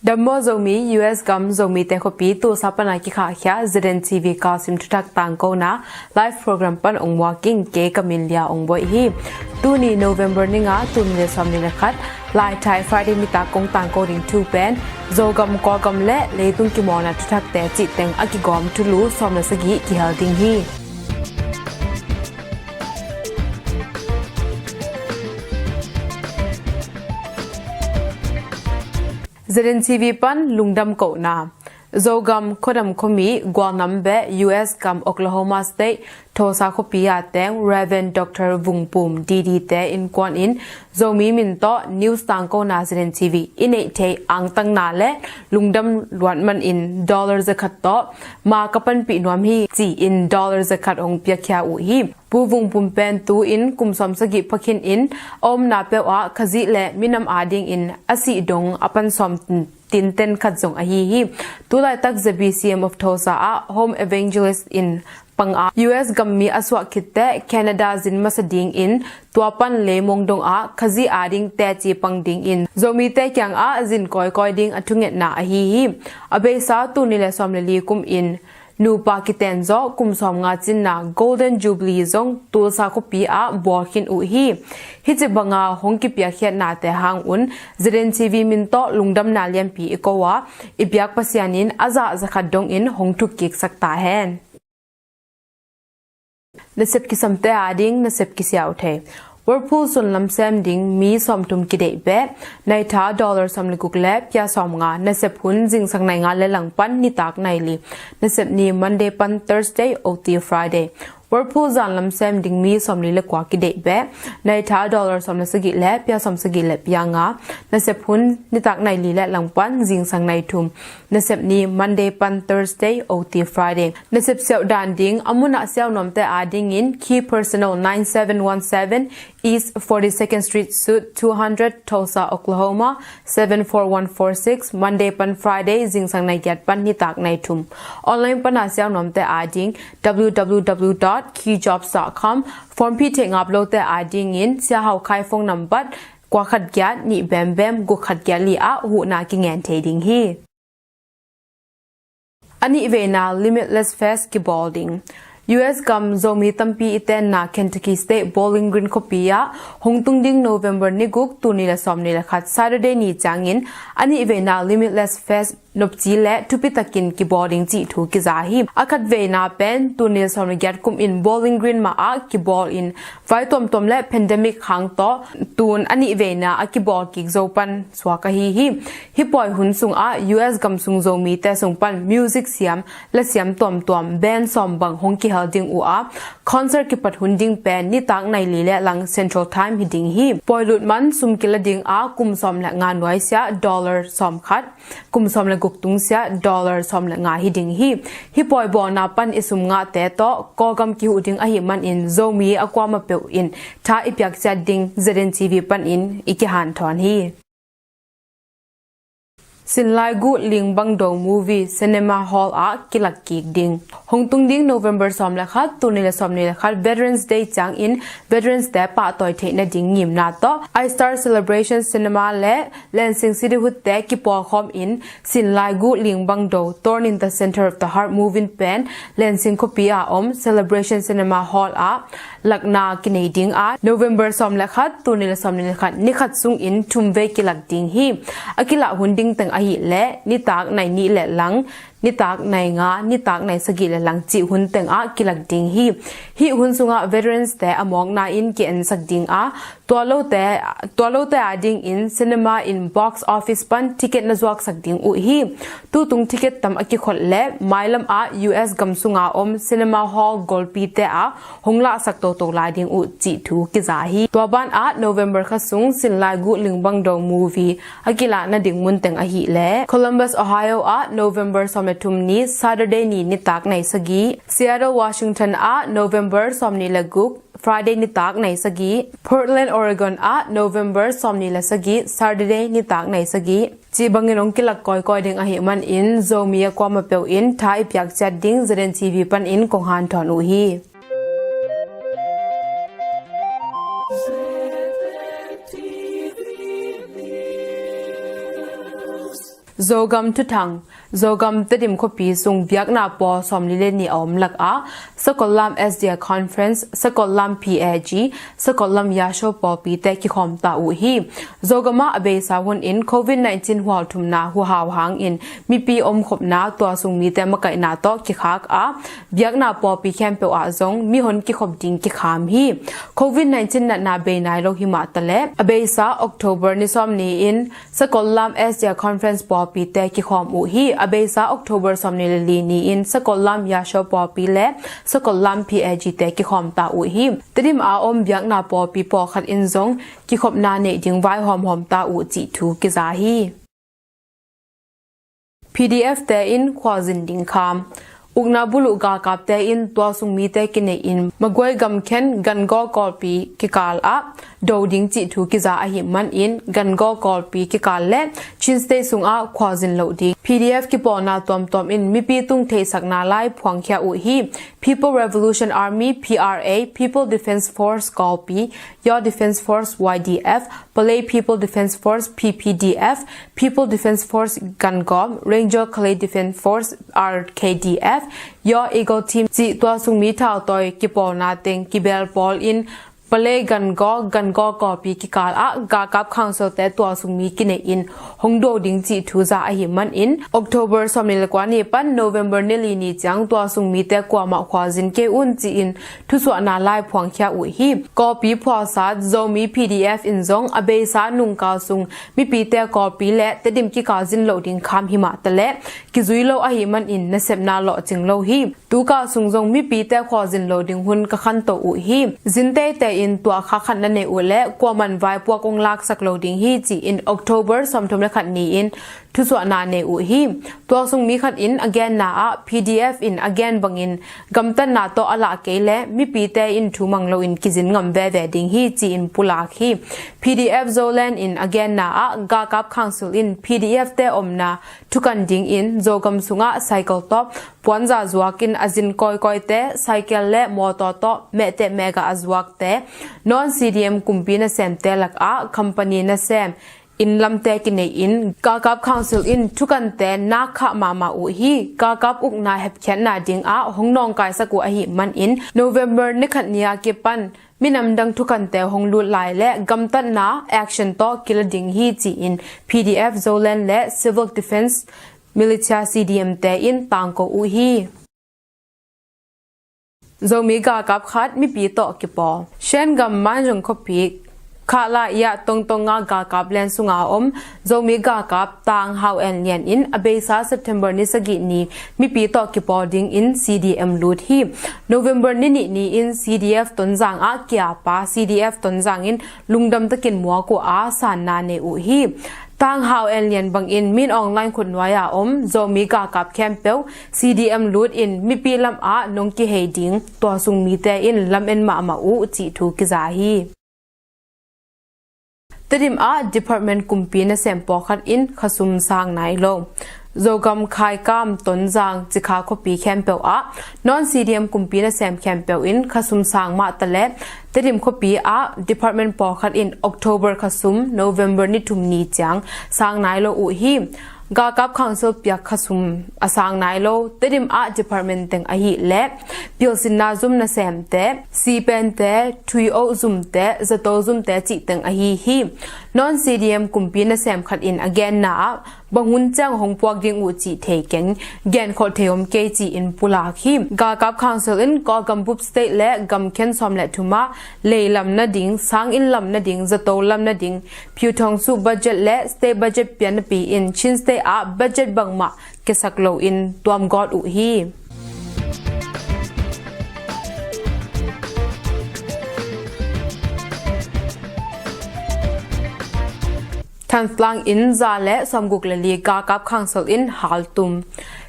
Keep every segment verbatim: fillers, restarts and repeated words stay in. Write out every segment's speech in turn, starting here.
Dam maw Zomi, U S gam Zomite khuapi Tulsa pana kikhahkhia Z N T V kalsim thuthak tangkona live program pan ong muak ing. Kei ka min Lia Ong Boih hi. Tuni November ni nga, tul nih le sawmnih le khat, Laithai Friday nitak kong tangko ding thu pen Zogam, Kawlgam le leitung kimawlna thuthakte cih teng a kigawm thulu sawm le sagih kihel ding hi. Z N T V pan lungdam kohna. Zogam Khuadam khuami Gualnam beh U S gam Oklahoma State Tulsa khuapi a teng Reverend Doctor Vung Pum D D te innkuan in Zomi min tawh news tangkona Z N T V i neih theih angtanna le lungdam luat manin dollar zakhat tawh ma ka panpih nuam hi ci-in dollar zakhat hong piakhia uh hi. Pu Vung Pum pen tu-in kum sawm sagih phakhin in a omna peuh ah Khazih le minam adingin a sih dong a pan sawm tinten khat zong ahi hi. Tulaitak Z B C M of Tulsa ah home evangelist in pang a U S gammi a suah khit teh Canada zin masa dingin tua pan leimong dong ah Khazih ading teci pang dingin Zomite kiangah zin kawikawi ding a thungetna ahi hi. A beisa tul nih le sawm le li kum in nupa kiten zawh kum sawmnga cinna Golden Jubilee zong Tulsa khuapi ah bawl khin uh hi. Hih ci banga hong kipiakkhiatnate hang un Z N T V min tawh lungdamna lianpi i ko a, i biak Pasian in a zah zakhat dongin hong thukkiksak ta hen. Nasep kisamte ading nasep kisiau thei. Whirlpool sunlam sem ding mi sawmthum kideih beh, naitha dollar sawm le guk le pia sawmnga. Nasep hun zingsang nai nga le langpan nitak nai li. Nasep ni Monday pan Thursday, O T Friday. Whirlpool zanlam sem ding mi sawmli le kua kideih beh, naitha dollar sawm le sagih le pia sawm sagih le pia nga. Nasep hun nitak nai li le langpan zingsang nai thum. Nasep ni Monday pan Thursday, O T Friday. Nasep siauh dan ding a munah siau nuamte adingin Key Personal nine seven one seven East forty-second Street Suite two hundred, Tulsa, Oklahoma seven four one four six, Monday pan Friday zingsang nai giat pan nitak nai thum. Online pana siau nuamte ading W W W dot key jobs dot com. Form phih theih ngap lote adingin Sia Hau Khai phone nambat kua khat giat nih bem bem guk khat giat li ah huhna kingen thei ding hi. A nih veina Limitless Fest kibawl ding. U S gam Zomi tampi i tenna Kentucky State Bowling Green khuapi ah hong tung ding November ni guk, tul nih le sawmnih le khat Saturday ni ciangin a nih veina Limitless Fest nopci le thupitakin kibawl ding cih thu kiza hi. A khat veina pen tul nih le sawmnih le giat kum in Bowling Green mah ah kibawl in vai tuamtuam le pandemic hang tawh tun a nih veina a kibawl kik zo pan suak ahi hi. Hih pawi hun sungah U S gam sung Zomite sung pan music siam, la siam tuamtuam band sawm bang hong kihel ding uh a, concert kipat hun ding pen nitak nai li le lang Central Time hi ding hi. Pawi lut man sum kila ding a kum sawm le nga nuaisiah dollar sawm khat, kum sawm le guk tungsiah dollar sawm le nga hi ding hi. Hih pawi bawlna pan i sum ngahte tawh Kawlgam kihuh ding ahih manin Zomi a kuamah peuh in tha i piak ciat ding Z N T V panin i kihanthawn hi. Sinlai Guh Ling Bang Do Movie Cinema Hall ah kilak kik ding. Hong tung ding November sawm le khat, tul nih le sawm nih le khat Veterans Day ciangin Veterans te pahtawi theih nading ngimna tawh iStar Celebration Cinema le Lansing City Hood te kipawlkhawm in Sinlai Guh Ling Bang Do Torn in the Center of the Heart movie pen Lansing khuapi a om Celebration Cinema Hall ah lakna kinei ding a, November sawm le khat, tul nih le sawm nih le khat ni khat sungin thum vei kilak ding hi. A kilah hun ding teng ahih leh nitak nai nih le lang, nitak nai nga, nitak nai sagih le lang cih hun teng ah kilak ding hi. Hih hun sungah veterans te a mawkna in ki-ensak ding a, tua lote, tua lote adingin cinema in box office pan ticket na zuaksak ding uh hi. Tutung ticket tam a kikhot le mailam ah U S gam sunga om cinema hall golpite ah hong lahsak toto lai ding uh cih thu kiza hi. Tua ban ah November kha sung Sinlai Guh Ling Bang Do movie a kilah nading mun teng ahih leh Columbus, Ohio ah November sawm le thum ni Saturday ni nitak nai sagih, Seattle, Washington ah November sawm nih le guk Friday nitak nai sagih, Portland, Oregon ah November sawm nih le sagih Saturday nitak nai sagih cih bangin hong kilak kawikawi ding ahih manin Zomi a kuamah peuh in tha i piak ciat ding Z N T V panin kong hanthawn uh hi. Zogam Thuthang. Zogam Tedim khuapi sung biakna pawl sawmli le nih a om lakah Sakollam S D A Conference, Sakollam P A G, Sakollam Yasho pawlpite kikhawm ta uh hi. Zogam ah a beisa hun in covid nineteen hualthumna huhau hangin mipi omkhopna, tualsung mite makaihna tawh kikhak a, biakna pawlpi khempeuh ah zong mihon kikhop ding kikham hi. Covid nineteen natna bei nai lo hi mah taleh a beisa October ni sawm ni-in Sakollam S D A Conference pawlpite kikhawm uh hi. A beisa October sawmni le li ni-in Sakollam Yasho pawlpi le Sakollam P A G te kikhawm ta uh hi. Tedim a om biakna pawlpi pawlkhat in zong kikhopna neih ding vai hawmhawm ta uh cih thu kiza hi. P D F te in khualzin ding kham. Ukna buluh galkapte in tualsung mite kinei in Magway gamkhen Gangaw kawlpi kikal ah do ding cih thu kiza ahih manin Gangaw kawlpi kikal le Chin State sungah khualzin loh ding P D F kipawlna tuamtuam in mipi tung theihsakna lai phuangkhia uh hi. People Revolution Army, P R A, People Defence Force Kawlpi, Yaw Defence Force, Y D F, Palay People Defence Force, P P D F, People Defence Force Gangaw, Ranger Khalay Defence Force, R K D F, Yaw Eagle Team cih tualsung mi thautawi kipawlna teng kibel pawl in Palay Gangaw, Gangaw kawlpi kikal ah galkap council te tualsung mi kinei in hong do ding cih thu za ahih manin October sawmli le kua ni pan November ni li ni ciang tualsung mite kuamah khualzin kei un ci-in thusuahna lai phuangkhia uh hi. Kawlpi phualsat Zomi P D F in zong a beisa nungkal sung mipite kawlpi le Tedim kikal zin loh ding kham hi mah taleh kizui lo ahih manin nasepna lawhcing lo hi. Tukal sung zong mipite khualzin lo ding hun ka khanto uh hi. Zin teitei in tuah khakhatna nei uh leh kuaman vaipuak hong laksak lo ding hi ci-in October sawmthum le khat ni-in thusuahna nei uh hi. Tualsung mi khat in a genna ah P D F in a gen bangin gamtatna tawh a lah kei leh mipite in thumang loin kizin ngam veve ding hi ci-in pulak hi. P D F Zoland in a genna ah galkap council in P D F te omna thukan dingin Zogam sungah cycle tawh puanza zuakin a zin kawikawite, cycle le mawtaw tawh mehteh mehgah a zuakte, non C D M kumpi nasemte lakah company nasem inn lamte kinei in galkap council in thukante nakkhah mahmah uh hi. Galkap ukna hepkhiatna dingah hong nawngkaisak uh ahih manin November ni khat ni a kipan minam dang thukante hong lut lai le gamtatna action tawh kila ding hi ci-in P D F Zoland le Civil Defence Militia C D M te in tangko uh hi. Zomi galkap khat mipi tawh kipawl. Shan gam Manjung khuapi Khahlaiah Tongtong a galkap len sunga om Zomi galkap Tang Hau En Lian in a beisa September ni sagih ni mipi tawh kipawl dingin C D M lut hi. November ni nih ni-in C D F Tonzang ah kiapa C D F Tonzang in lungdam takin muak uh a sanna nei uh hi. Tang Hau En Lian bangin Min Aung Hlaing khutnuai a om Zomi galkap khempeuh C D M lut in mipi lam ah nong kihei ding, tualsung mite in lamen mahmah uh cih thu kiza hi. Tedim ah department kumpi nasem pawlkhat in khasum sang nai lo. Zogam, Khaikam, Tonzang, Cikha khuapi khempeuh ah non C D M kumpi nasem khempeuh in khasum sang mah taleh Tedim khuapi ah department pawlkhat in October khasum November ni thum ni ciang sang nai lo uh hi. Galkap council piak khasum a sang nai lo Tedim ah department teng ahih leh pilsinna zum nasemte, sipente, thui-oh zumte, zato zumte cih teng ahi hi. Non C D M kumpi nasem khat in a genna ah bang hun ciang hong puak ding uh cih thei keng, genkhol thei om kei ci-in pulak hi. Galkap council in Kawlgam bup state le gamkhen sawm le thum ah lei lam nading, sanginn lam nading, zato lam nading, Pyu Thong Su budget le state budget pian napi-in Chin State ah budget bangmah kiasak loin tuamgawt uh hi. Thantlang in za le sawmguk le li galkap council in haltum.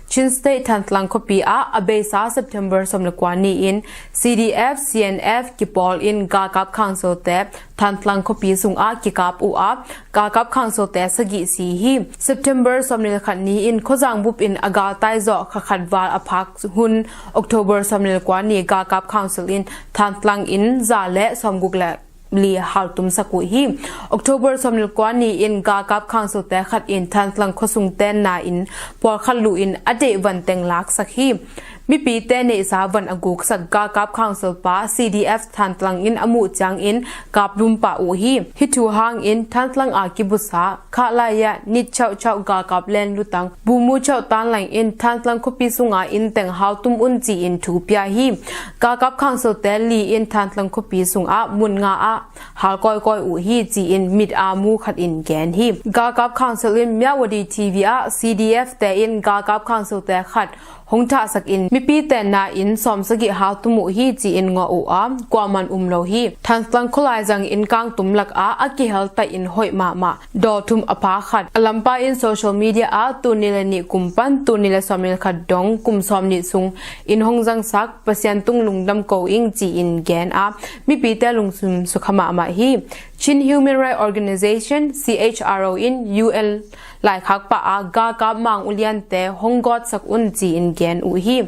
Chin State Thantlang khuapi ah a beisa September sawm le kua ni-in C D F, C N F kipawl in galkap council te Thantlang khuapi sungah kikap uh a, galkap council te sagih si hi. September sawmli le khat ni-in khuazang bup in a galtai zawh kha khat val a phak hun October sawmli le kua ni galkap council in Thantlang in za le sawmguk le li haltumsak uh hi. October sawmlekua ni-in galkap khangsote khat in Thantlang khuasung tenna in pawlkhat luh in a deih van teng laksak hi. Mipite neihsa van a guksak galkap khangsopa C D F Thantlang in a muh ciangin kaplum pah uh hi. Hih thu hangin Thantlang a kibusa khahlaiah nit chauhchauh galkap len lutang bumu chauh tanlang in Thantlang khuapi sunga inn teng haltum un ci-in thu pia hi. Galkap khangsote li in Thantlang khuapi sungah mun nga ah hal kawikawi uh hi ci-in mit a mu khat in gen hi. Galkap khangso in Myawaddy T V ah C D F te in galkap khangsote khat hong thahsak in mipi tenna in sawmsagih haltum uh hi ci-in ngawh uh a, kuaman um lo hi. Thantlang khualai zang in kangtum lakah a kihel taih in hoih mahmah daw thum a pha khat a lampa in social media ah tul nih le nih kum pan tul nih le sawmnih le khat dong kum sawmnih sung in hong zangsak Pasian tung lungdam ko ing ci-in gen a, mipite lungsim sukha mahmah hi. Chin Human Rights Organization, C H R O in U N laikhak pah a galkap mang uliante hong gawtsak un ci-in gen uh hi.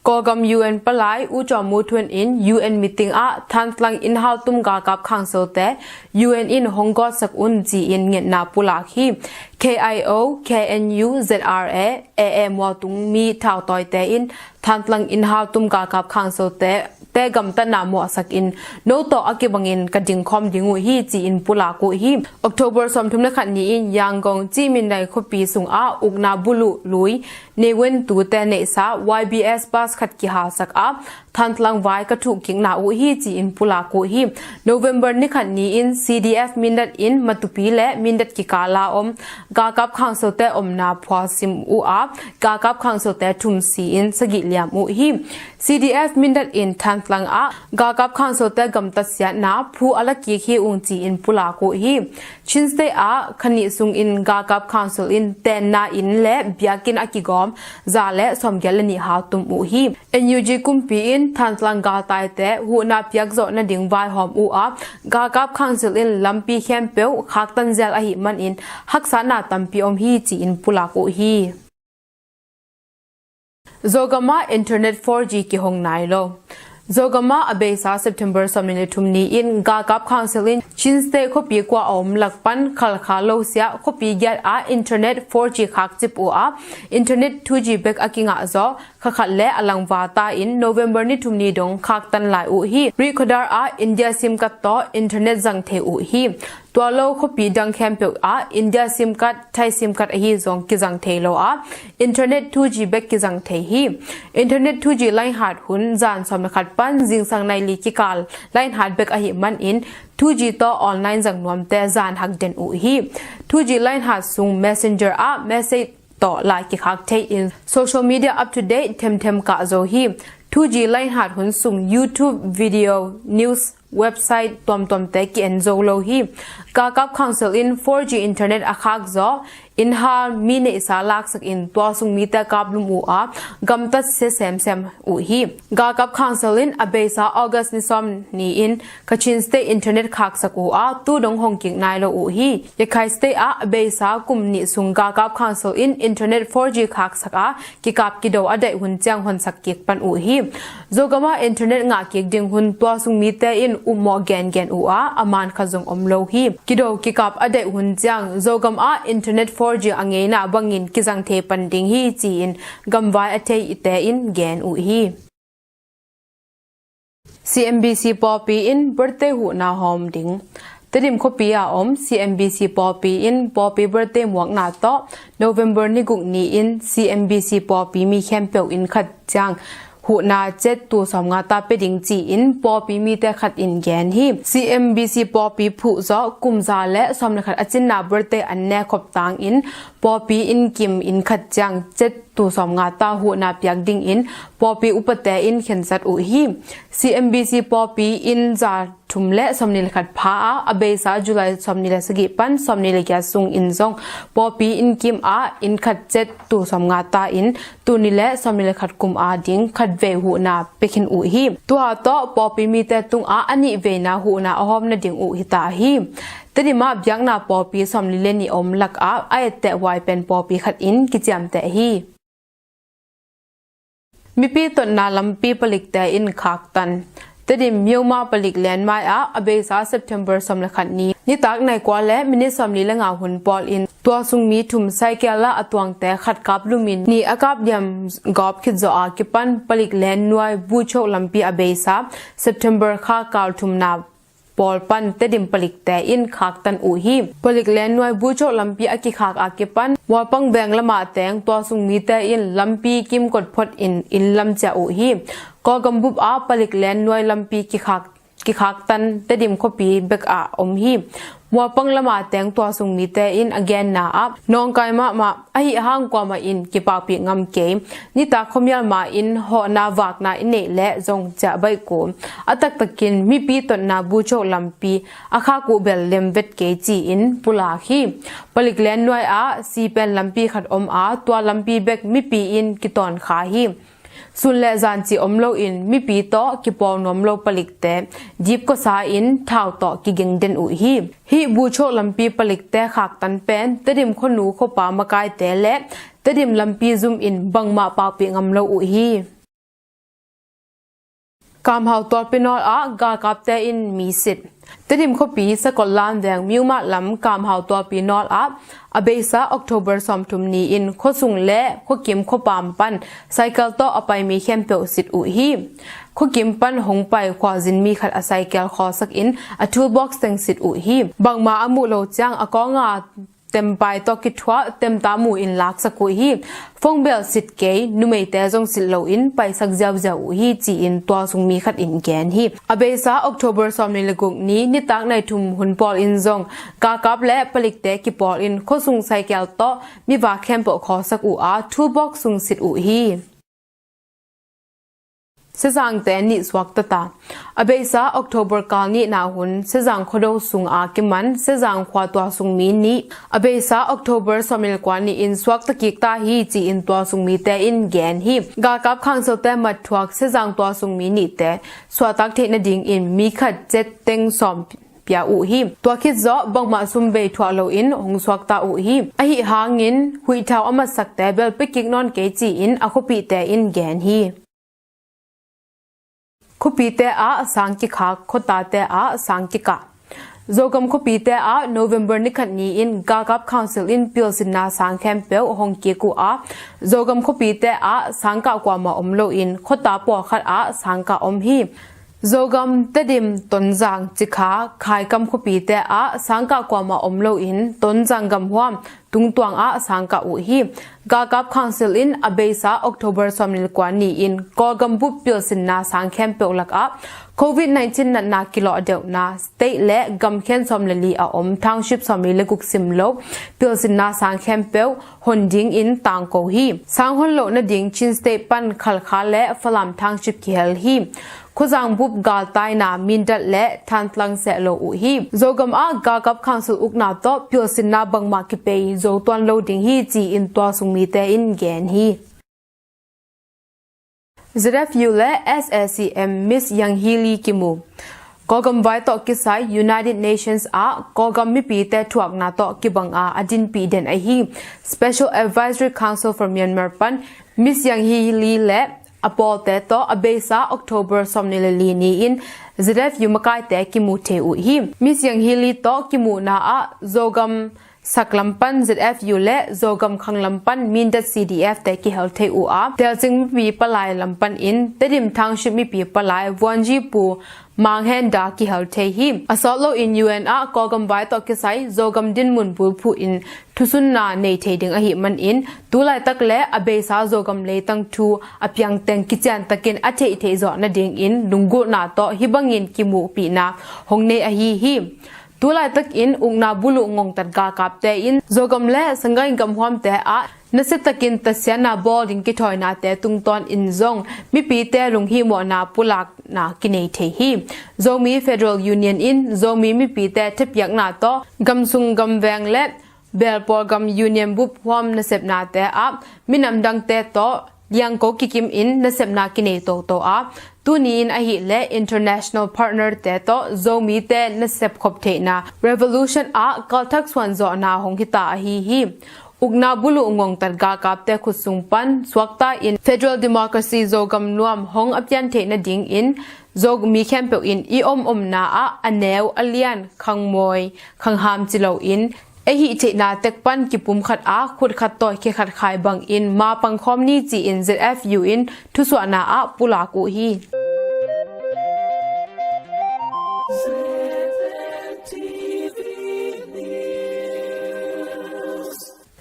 Kawlgam U N palai U Kyaw Moe Tun in U N meeting ah Thantlang inn haltum galkap khangsote U N in hong gawtsak un ci-in ngetna pulak hi. K I O, K N U, Z R A, A A mualtung mi thautawite in Thantlang inn haltum galkap khangsote te gamtatna mawhsak in no tawh a kibangin ka dingkhawm ding uh hi ci-in pulak uh hi. October sawmthum le khat ni-in Yangon Cihmindae khuapi sungah ukna buluh lui Ne Win Tu te neihsa Y B S bus khat kihalsak a Thantlang vai ka thuhkikna uh hi ci-in pulak uh hi. November ni khat ni-in C D F Mindat in Matupi le Mindat kikala om galkap khangsote omna phualsim uh a galkap khangsote thum si in sagih liam uh hi. C D F Mindat in Thantlang ah galkap khangsote gamtat siatna phu a la kik hi ung ci-in pulak uh hi. Chin State ah kha nih sungin galkap khangso in tenna inn le biakinn a kigawm za le sawmgiat le nih haltum uh hi. N U G kumpi in Thantlang galtaite huhna piakzawh nading vaihawm uh a galkap khangso in lampi khempeuh khaktan zel ahih manin haksatna tampi om hi ci-in pulak uh hi. Zogam ah internet four G kihong nai lo. Zogam ah a beisa September sawmnih le thum ni-in galkap khangso in Chin State khuapi kua a om lak pan Khalkha lo siah khuapi giat ah internet four G khakcip uh a internet two G bek a kingah zaw khakhat le a langva ta in November ni thum ni dong khaktan lai uh hi. Rihkhawdar ah India sim card tawh internet zang thei uh hi. Tua lo khuapi dang khempeuh ah India sim card, Thai sim card ahi zong kizang thei lo a internet two G bek kizang thei hi. Internet two G line hat hun zan sawm le khat pan zingsang nai li kikal line hat bek ahih manin two G tawh online zang nuamte zan hak den uh hi. Two G line hat sung messenger ah message tawh lai kikhak thei in social media up to date themthem kah zo hi. Two G line hat hun sung YouTube video, news, website tuamtuamte ki-en zo lo hi. Galkap khangso in four G internet a khak zaw inn hal mi neihsa laksak in tua sung mite kaplum uh a gamtat sia semsem uh hi. Galkap khangso in a beisa August ni sawm ni-in Kachin State internet khaksak uh a tu dong hong kik nai lo uh hi. Rakhine State ah a beisa kum nih sung galkap khangso in internet four G khaksak a kikap kido a daih hun ciang honsak kik pan uh hi. Zogam ah internet ngah kik ding hun tua sung mite in upmawh gengen uh a a man kha zong om lo hi. Kido kikap a daih hun ciang Zogam ah internet four G a ngeina bangin kizang thei pan ding hi ci-in gamvai a theite in gen uh hi. C M B C pawlpi in birthday huhna hawm ding. Tedim khuapi a om C M B C pawlpi in pawlpi birthday muakna tawh November ni guk ni-in C M B C pawlpi mi khempeuh in khat ciang huhna cet tul sawmnga ta pia ding ci-in pawlpi mite khat in gen hi. C M B C pawlpi phuh zawh kum za le sawm le khat a cinna birthday an ne khop tangin pawlpi in kim in khat ciang cet tul sawmnga ta huhna piak dingin pawlpi upate in khensat uh hi. C M B C pawlpi in za thum le sawmnih le khat pha a a beisa July sawmnih le sagih pan sawmnih le giat sungin zong pawlpi in kim ah in khat cet tul sawmnga ta in tul nih le sawmnih le khat kum a ding khatvei huhna pia khin uh hi. Tua tawh pawlpi mite tungah a nihveina huhna a hawm nading uh hi ta hi. Tedim ah biakna pawlpi sawmli le nih om lakah a etteh huai pen pawlpi khat in kiciamteh hi. Mipi totna lampi palikte in khaktan. Tedim Myanmar palik lenmai ah a beisa September sawm le khat ni nitak nai kua le minit sawmli le nga hun pawl in tualsung mi thum cycle ah a tuangte khat kap lumin ni a kap diam gawp khit zawh a kipan palik lennuai Buchok lampi a beisa September kha kal thumna pawl pan Tedim palikte in khaktan uh hi. Palik lennuai Buchok lampi a kikhak a kipan Mualpang veng lamah teng tualsung mite in lampi kimkot phot in inn lam ciah uh hi. Kawlgam bup ah palik lennuai lampi kikhak kikhaktan Tedim khuapi bek ah om hi. Mualpang lamah teng tualsung mite in a genna ah nawngkai mahmah ahi hang kuamah in kipakpih ngam kei. Nitak khuamial ma in hawhna vakna i neih leh zong ciah baih kul. A taktakin mipi totna Buchok lampi a khak uh bel lem vet kei ci-in pulak hi. Palik lennuai ah sipen lampi khat om a tua lampi bek mipi in kitawn kha hi. Sun le zan cih om loin mipi tawh kipawl nuam lo palikte dipkawsa in thau tawh kigeng den uh hi. Hih Buchok lampi palikte khaktan pen Tedim khuanu khuapa makaite le Tedim lampi zum in bangmah pakpih ngam lo uh hi. Kamhau tualpi nawl ah galkapte in mi sit. Tedim khuapi Sakotlan veng Myanmar lam Kamhau tualpi nawl ah a beisa October sawmthum ni in khuasung le khuakim khuapam pan cycle tawh a pai mi khempeuh sit uh hi. Khuakim pan hong pai khualzin mi khat a cycle khawlsak in a toolbox teng sit uh hi. Bangma a muh lo ciang a kawng a tempai tawh kithuah temta mu in laksak uh hi. Phone bel sit kei, numeite zong sit loin paisak ziauziau uh hi ci-in tualsung mi khat in gen hi. A beisa October sawmli le guk ni nitak nai thum hun pawl in zong galkap le palikte kipawl in khuasung cycle tawh mi va khempeuh khawlsak uh a toolbox sung sit uh hi. Sezangte nih suakta ta. A beisa October kal nihna hun Sezang khuado sung a kiman Sezang khua tualsung mi nih a beisa October sawmli le kua ni in suakta kik ta hi ci-in tualsung mite in gen hi. Galkap khangsilte mat thuak Sezang tualsung mi nihte suahtak theih nadingin mi khat cet teng sawm pia uh hi. Tua khit zawh bangmah sum bei thuah loin hong suakta uh hi. Ahi hangin huihthau a matsakte bel pia kik nawn kei ci-in a khuapite in gen hi. Khuapite ah sang kikhak, khuatate ah sang kikah. Zogam khuapite ah November ni khat ni in galkap council in pilsinna sang khempeuh hong kik uh a, Zogam khuapite ah sangkah kuamah om loin khuata pawlkhat ah sangkah om hi. Zogam, Tedim, Tonzang, Cikha, Khaikam khuapite ah sangkah kuamah om loin Tonzang gamhuam tungtuang ah sangkah uh hi. Galkap council in a beisa October sawmli le kua ni in Kawlgam bup pilsinna sang khempeuh lakah covid nineteen natna kilawh deuhna state le gamkhen sawm le li a om township sawmli le guk sim lo pilsinna sang khempeuh hon dingin tangko hi. Sang hon loh nading Chin State pan Khalkha le Falam township kihel hi. Khuazang bup galtaina Mindat le Thantlang seh lo uh hi. Zogam ah galkap council ukna tawh pilsinna bangmah kipei zo tuan lo ding hi ci-in tualsung mite in gen hi. Z F U le S A C M Miss Yang Hee Lee kimu. Kawlgam vai tawh kisai United Nations ah Kawlgam mipite thuakna tawh kibang a a dinpih den ahi Special Advisory Council for Myanmar pan Miss Yang Hee Lee le a pawlte tawh a beisa October sawmli le li ni in Z F U makaite kimu thei uh hi. Miss Yang Hee Lee tawh kimuhna ah Zogam sak lam pan Z F U le Zogam khang lam pan Mindat C D F te kihel thei uh a, Telcing mipi palai lam pan in Tedim township mipi palai Vuanji Pu Mang Hen Da kihel thei hi. A sawt loin U N ah Kawlgam vai tawh kisai Zogam dinmun bulphuh in thusunna nei thei ding ahih manin tulaitak le a beisa Zogam leitang thu a piangteng kiciantakin a theihtheih zawh nadingin lunggulhna tawh hih bangin kimuhpihna hong nei ahi hi. Tulaitakin ukna buluh ngongtat galkapte in Zogam le Sagaing gamhuamte ah nasiatakin tasianna bawl ding kithawinate tungtawn in zong mipite lunghihmawhna pulakna kinei thei hi. Zomi Federal Union in Zomi mipite thapiakna tawh gamsung gamveng le belpawl gam union bup huam nasepnate ah minam dangte tawh liangko kikim in nasepna kinei toto a, tuni in ahih leh international partner te tawh Zomite nasep khop theihna revolution ah kalthak suanzawhna hong hita ahi hi. Ukna buluh ngongtat galkapte khut sung pan suakta in federal democracy Zogam nuam hong a pian theih nadingin Zomi khempeuh in i om omna ah a neu a lian, khangmawi khangham ci loin, ei hih theihna tek pan kipumkhat a khut khat tawi khe khat khai bangin ma pangkhawm ni ci-in Z F U in thusuahna ah pulak uh hi.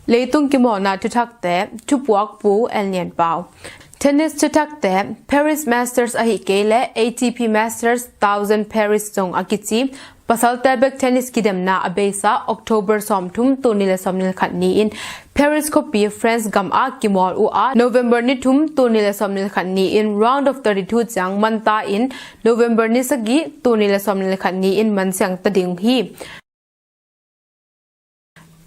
Leitung kimawlna thuthakte, thupuak Pu Elnian Pau. Tennis thuthakte, Paris Masters ahih kei leh A T P Masters Thousand Paris zong a kici pasalte bek tennis kidemna a beisa October sawmthum, tul nih le sawmnih le khat ni-in Paris khuapi France gam ah kimawl uh a, November ni thum, tul nih le sawmnih le khat ni-in round of thirty-two ciang man ta in November ni sagih, tul nih le sawmnih le khat ni-in man siang ta ding hi.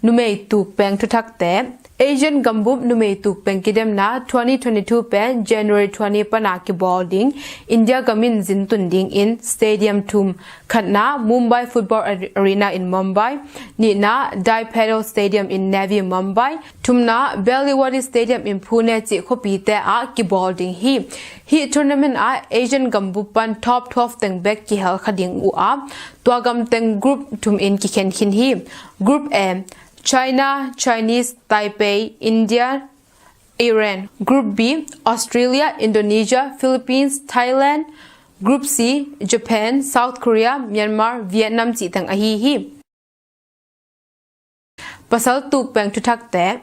Numei tukpeng thuthakte, Asian gambup numei tukpeng kidemna twenty twenty-two pen January twenty pana kibawl ding, India gam in zin tun dingin stadium thum, khatna Mumbai Football Are-, Arena in Mumbai, nihna Dai Padel Stadium in Navi Mumbai, thumna Baliwadi Stadium in Pune cih khuapite ah kibawl ding hi. Hih tournament ah Asian gambup pan top twelve teng bek kihel kha ding uh a, tua gam teng group thum in kikhen khin hi. Group A, China, Chinese, Taipei, India, Iran. Group B, Australia, Indonesia, Philippines, Thailand. Group C, Japan, South Korea, Myanmar, Vietnam cih teng ahi hi. Pasal tukpeng thuthakte,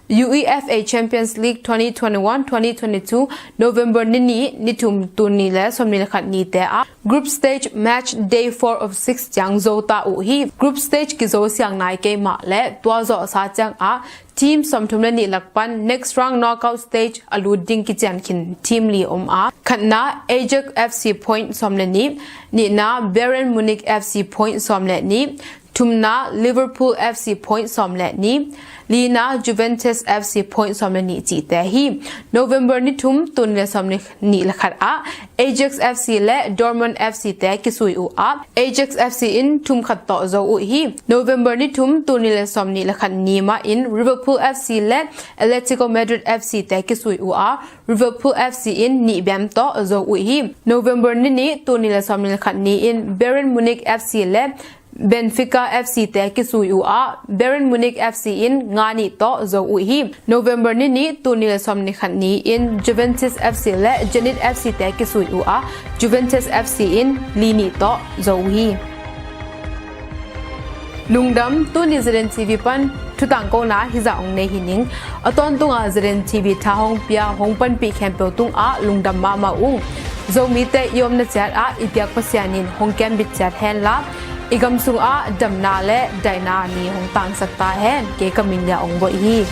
UEFA Champions League twenty twenty-one twenty twenty-two, November ni nih, ni thum, tul nih le sawmnih le khat nite ah group stage match day four of six ciang zo ta uh hi. Group stage kizo siang nai kei mah le tua zawhsa ciang ah team sawmthum le nih lak pan next round knockout stage a lut ding kician khin team li om a, khatna Ajax F C point sawm le nih, nihna Bayern Munich F C point sawm le nih, thumna Liverpool F C point sawm le nih, lina Juventus F C point sawm le nih cihte hi. November ni thum, tul nih le sawm nih le khat ah Ajax F C le Dortmund F C te kisui uh a, Ajax F C in thum khat tawh zo uh hi. November ni thum, tul nih le sawm nih le khat ni mah in Liverpool F C le Atletico Madrid F C te kisui uh a, Liverpool F C in nih bem tawh zo uh hi. November ni nih, tul nih le sawm nih le khat ni in Bayern Munich F C le Benfica F C te kisui uh a, Bayern Munich F C in nga nih tawh zo uh hi. November ni nih, tul nih le sawm nih khat ni in Juventus F C le Zenit F C te kisui uh a, Juventus F C in li nih tawh zo uh hi. Lungdam, tuni Zeden T V pan thutangkona hizah hong nei hi ning. A tawntunga Zeden T V tha hong pia hong panpih khempeuh tungah lungdam mahmah ung. Zomite i omna ciat ah i biak Pasian in hong kembit ciat henla, i gam sungah damna le daihna ni hong tangsak ta hen. Kei ka min Lia Ong Boih hi.